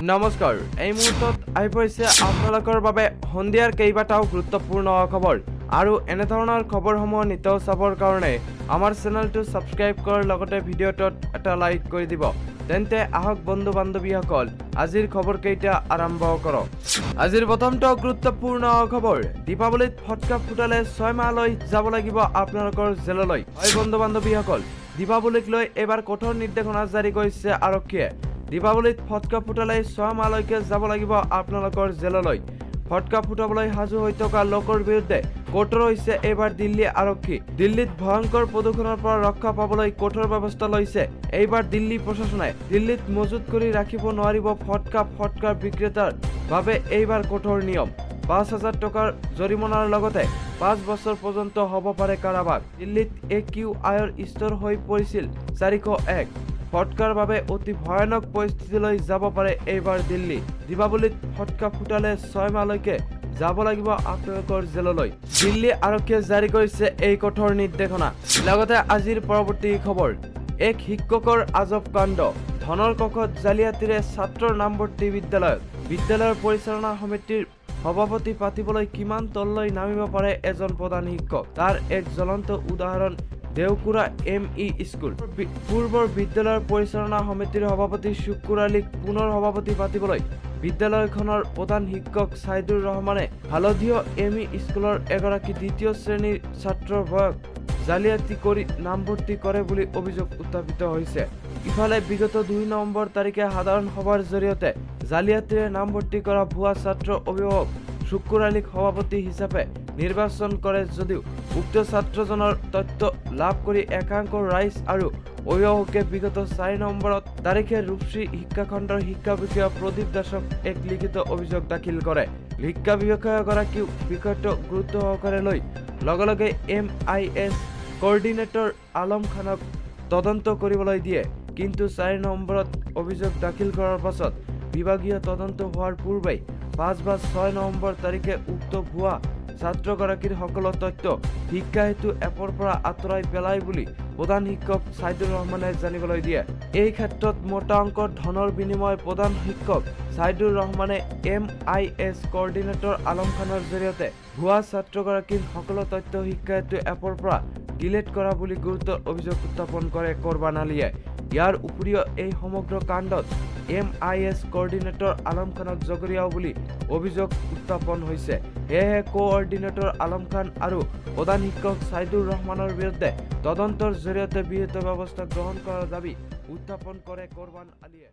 নমস্কাৰ, এই মুহূৰ্তত আহি পৰিছে আপোনালোকৰ বাবে সন্ধিয়াৰ কেইবাটাও গুৰুত্বপূৰ্ণ খবৰ। আৰু এনেধৰণৰ খবৰসমূহ নিতৌ চাবৰ কাৰণে আমাৰ চেনেলটো ছাবস্ক্ৰাইব কৰাৰ লগতে ভিডিঅ'টোত এটা লাইক কৰি দিব। তেন্তে আহক বন্ধু বান্ধৱীসকল, আজিৰ খবৰকেইটা আৰম্ভ কৰক। আজিৰ প্ৰথমটো গুৰুত্বপূৰ্ণ খবৰ, দীপাৱলীত ফটকা ফুটালে 6 মাহলৈ যাব লাগিব আপোনালোকৰ জেললৈ। হয় বন্ধু বান্ধৱীসকল, দীপাৱলীক লৈ এইবাৰ কঠোৰ নিৰ্দেশনা জাৰি কৰিছে আৰক্ষীয়ে। দীপাৱলীত ফটকা ফুটালে 6 মাহলৈকে যাব লাগিব আপোনালোকৰ জেললৈ। ফটকা ফুটাবলৈ সাজু হৈ থকা লোকৰ বিৰুদ্ধে কঠোৰ হৈছে এইবাৰ দিল্লী আৰক্ষী। দিল্লীত ভয়ংকৰ প্ৰদূষণৰ পৰা ৰক্ষা পাবলৈ কঠোৰ ব্যৱস্থা লৈছে এইবাৰ দিল্লী প্ৰশাসনে। দিল্লীত মজুত কৰি ৰাখিব নোৱাৰিব ফটকা। ফটকাৰ বিক্ৰেতাৰ বাবে এইবাৰ কঠোৰ নিয়ম। 5,000 টকাৰ জৰিমনাৰ লগতে 5 বছৰ পৰ্যন্ত হ'ব পাৰে কাৰাবাস। দিল্লীত এ কিউ আইৰ স্তৰ হৈ পৰিছিল 401। ফটকাৰ বাবে অতি ভয়ানক পৰিস্থিতিলৈ যাব পাৰে এইবাৰ দিল্লী। দীপাৱলীত ফটকা ফুটালে 6 মাহলৈকে যাব লাগিব আপোনালোকৰ জেললৈ। দিল্লী আৰক্ষীয়ে জাৰি কৰিছে এই কঠোৰ নিৰ্দেশনা। লগতে আজিৰ পৰৱৰ্তী খবৰ, এক শিক্ষকৰ আজব কাণ্ড। ধনৰ কখত জালিয়াতিৰে ছাত্ৰৰ নামভৰ্তি বিদ্যালয়ত। বিদ্যালয়ৰ পৰিচালনা সমিতিৰ সভাপতি পাতিবলৈ কিমান তললৈ নামিব পাৰে এজন প্ৰধান শিক্ষক, তাৰ এক জ্বলন্ত উদাহৰণ দেওকুৰা এম ই স্কুল। পূৰ্বৰ বিদ্যালয়ৰ পৰিচালনা সমিতিৰ সভাপতি শুকুৰ আলীক পুনৰ সভাপতি পাতিবলৈ বিদ্যালয়খনৰ প্ৰধান শিক্ষক ছাইদুৰ ৰহমানে হালধীয়া এম ই স্কুলৰ এগৰাকী দ্বিতীয় শ্ৰেণীৰ ছাত্ৰৰ বয়স জালিয়াতি কৰি নামভৰ্তি কৰে বুলি অভিযোগ উত্থাপিত হৈছে। ইফালে বিগত 2 নৱেম্বৰ তাৰিখে সাধাৰণ সভাৰ জৰিয়তে জালিয়াতিৰে নামভৰ্তি কৰা ভুৱা ছাত্ৰ অভিভাৱক শুকুৰ আলীক সভাপতি হিচাপে নিৰ্বাচন কৰে যদিও উক্ত ছাত্ৰজনৰ তথ্য লাভ কৰি একাংশ ৰাইজ আৰু অভিভাৱকে বিগত 4 নম্বৰত তাৰিখে ৰূপসী শিক্ষাখণ্ডৰ শিক্ষা বিষয়া প্ৰদীপ দাসক এক লিখিত অভিযোগ দাখিল কৰে। শিক্ষা বিষয়াগৰাকীও বিষয়টো গুৰুত্ব সহকাৰে লৈ লগে লগে M I S coordinator Alam খানক তদন্ত কৰিবলৈ দিয়ে। কিন্তু 4 নম্বৰত অভিযোগ দাখিল কৰাৰ পাছত বিভাগীয় তদন্ত হোৱাৰ পূৰ্বেই 5 বা 6 নৱেম্বৰ তাৰিখে উক্ত ভুৱা ছাত্ৰগৰাকীৰ সকলো তথ্য শিক্ষা সেতু এপৰ পৰা আঁতৰাই পেলাই বুলি প্ৰধান শিক্ষক ছাইদুৰ ৰহমানে জানিবলৈ দিয়ে। এই ক্ষেত্ৰত মোটা অংকৰ ধনৰ বিনিময়ত প্ৰধান শিক্ষক ছাইদুৰ ৰহমানে M I S coordinator Alam খানৰ জৰিয়তে ভুৱা ছাত্ৰগৰাকীৰ সকলো তথ্য শিক্ষা সেতু এপৰ পৰা ডিলিট কৰা বুলি গুৰুতৰ অভিযোগ উত্থাপন কৰে কোৰবান আলীয়ে। ইয়াৰ উপৰিও এই সমগ্ৰ কাণ্ডত M I S coordinator Alam খানক জগৰীয়াও বুলি অভিযোগ উত্থাপন হৈছে। সেয়েহে কোঅৰ্ডিনেটৰ আলম খান আৰু প্ৰধান শিক্ষক ছাইদুৰ ৰহমানৰ বিৰুদ্ধে তদন্তৰ জৰিয়তে বিহিত ব্যৱস্থা গ্ৰহণ কৰাৰ দাবী উত্থাপন কৰে কোৰবান আলীয়ে।